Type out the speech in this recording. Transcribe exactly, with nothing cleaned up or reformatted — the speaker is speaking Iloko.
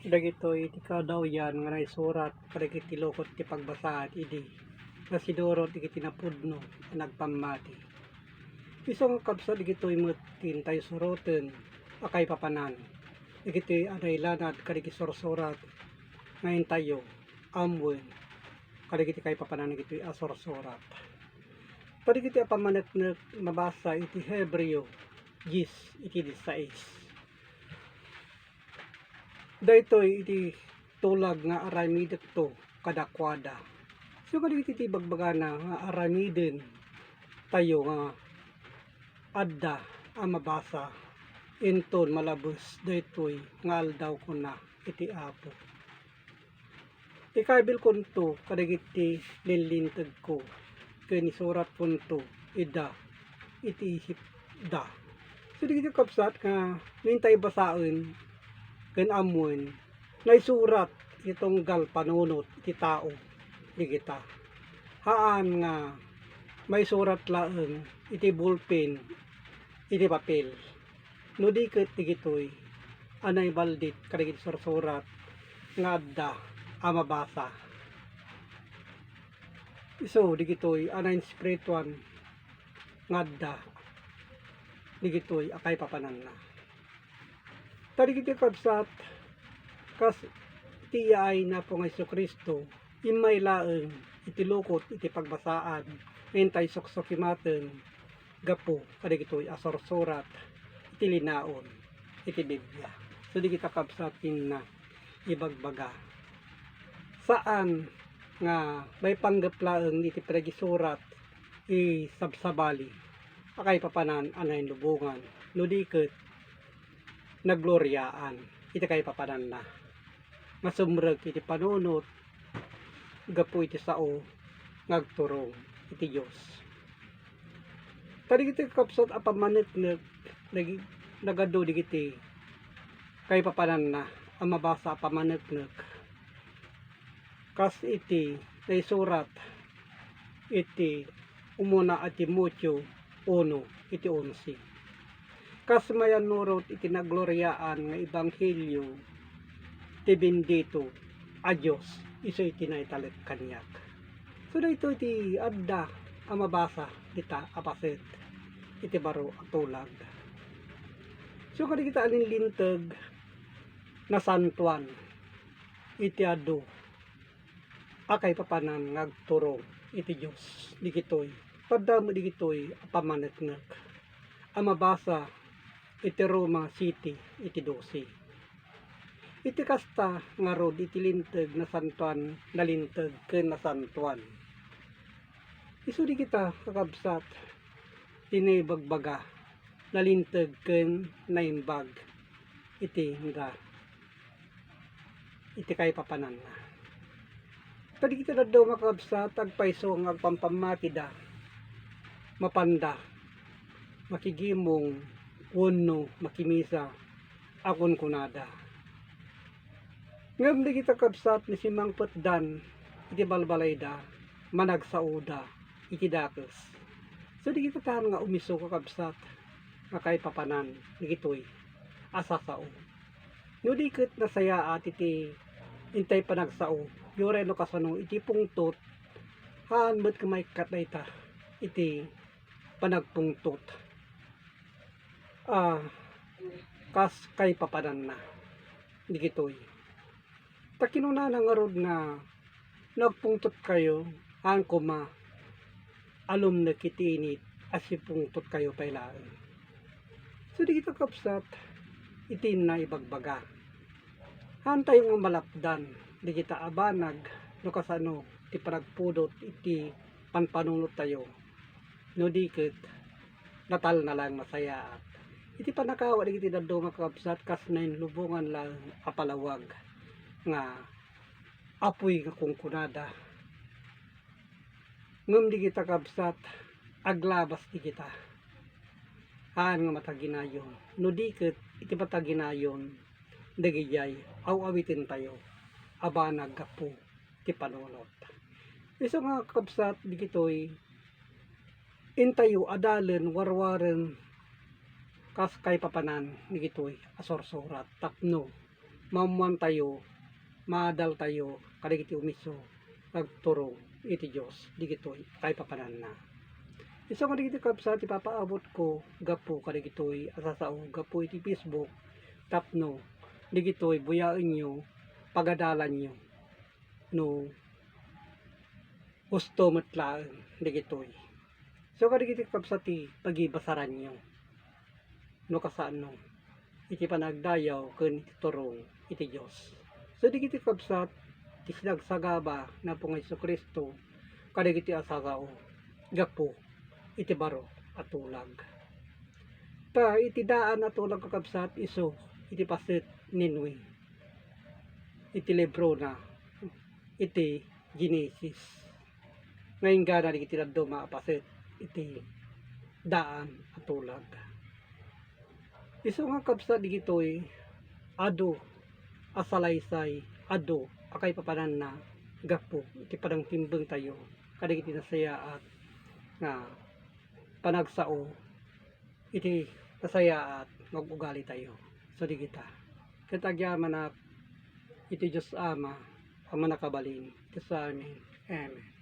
Dagitoy iti kaadawyan nga naisurat kadagiti lukot ti pagbasaan idi nga sinurot dagiti napudno a nagpammati. Isu nga kabsat, dagitoy met ti intayo suroten a kaipapanan dagitoy a nailanad kadagiti sursurat nga intayo ammoen kadagiti kaipapanan dagitoy a sursurat. Kadagiti a pammaneknek, mabasa iti Hebreo diyes iti diyesisais. Daytoy iti tulag nga aramidekto kadakuada. So, kadagiti ti bagbagana nga aramiden tayo nga adda a mabasa inton malabes daytoy nga aldaw, kuna iti Apo. Ikabilkonto kadagiti linlintegko ken isuratkonto ida iti isipda. So, dagiti kabsat nga no intay basaen ken ammoen, naisurat iti tunggal panunot iti tao dagita. Haan nga maisurat laeng iti bulpen, iti papel. No di ket dagitoy a naibaldit kadagiti sursurat nga adda a mabasa. Isu dagitoy a nainspirituan nga adda dagitoy a kaipapananna. Ta dagiti kabsat, kas ti iyaay ni Apo nga Jesu-Cristo, immay laeng iti lukot iti pagbasaan nga intay suksukimaten gapu kadagitoy a sursurat iti linaon iti Biblia. So, dagita kabsat, inna ibagbaga, saan nga maipanggep laeng iti panagisurat, isabsabali a kaipapanan a nainlubongan, no di ket naggloriaan iti kaipapananna nga sumrek iti panunot gapu iti sao nga agturong iti Dios. Ta dagiti kabsat a pammaneknek, nagi-, nagadu dagiti kaipapananna a mabasa a pammaneknek, kas iti naisurat iti umuna a Timoteo uno iti onse. Kas mayannurot iti naggloriaan nga ebanghelio ti bendito a Dios, isu iti naitalek kaniak. So, daytoy ti adda a mabasa dita a paset iti baro a tulag. So, kadagita a linlinteg, nasantoan iti adu a kaipapanan nga agturong iti Dios. Dagitoy, padda met dagitoy a pammaneknek a mabasa iti Roma siete iti dose. Iti kasta ngarud, iti linteg nasantoan, nalinteg ken nasantoan. Isu dagita, kakabsat, ti naibagbaga, nalinteg ken naimbag iti nga iti kaipapananna. Kadagiti dadduma, kakabsat, agpayso nga agpampammatida, mapanda makigimong wenno makimisa a kunkunada. Ngem dagita, kabsat, ni simmangpetdan iti balbalayda, managsaoda iti dakes. So, dagita haan nga umiso, kakabsat, nga kaipapanan dagitoy a sasao. No di ket nasayaat iti intay panagsao, uray no kasano iti pungtot, haan met nga maikkat dayta iti panagpungtot a kas kaipapananna dagitoy. Ta kinunana ngarud nga, "No agpungtotkayo, haan koma a lumnek iti init a sipungtotkayo pay laeng." So, dagita, kabsat, iti inna ibagbaga. Haantayo nga malapdan dagita a banag no kasano ti panagpudot iti panpanunottayo, no di ket natalna laeng masayaat. Iti pannakawa dagiti dadduma, kakabsat, kas nainlubongan laeng a palawag nga apuy nga kunkunada. Ngem dagita, kabsat, aglabas dagita. Haan nga mataginayon. No di ket iti mataginayon, dagidiay aw-awitentayo a banag gapu ti panunot. Isu nga, kabsat, dagitoy intayo adalen warwaren kas kaipapanan dagitoy a sursurat tapno maammoantayo, maadaltayo kadagiti umiso nga agturong iti Dios dagitoy a kaipapananna. Isu nga dagiti kabsat, ti papaabutko gapu kadagitoy a sasao gapu iti Facebook tapno dagitoy buyaenyo, pagadalanyo no husto met laeng dagitoy. So, kadagiti kabsat ti pagibasaranyo no kasano iti panagdayaw ken iti turong iti Dios. So, dagiti kabsat ti sinagsagaba ni Apo nga Jesu-Cristo kadagiti a sasao gapu iti baro a tulag. Ta iti daan a tulag, kakabsat, isu iti paset ni Noe iti librona iti Genesis. Nga inggana dagiti dadduma a paset iti daan a tulag. Isu nga, kabsat, dagitoy adu a salaysay, adu a kaipapananna gapu iti panangtimbengtayo kadagiti nasayaat nga panagsao iti nasayaat nga ug-ugalitayo. So, dagita. Ket agyamanak iti Dios Ama a mannakabalin. Iti sa amin. Amen.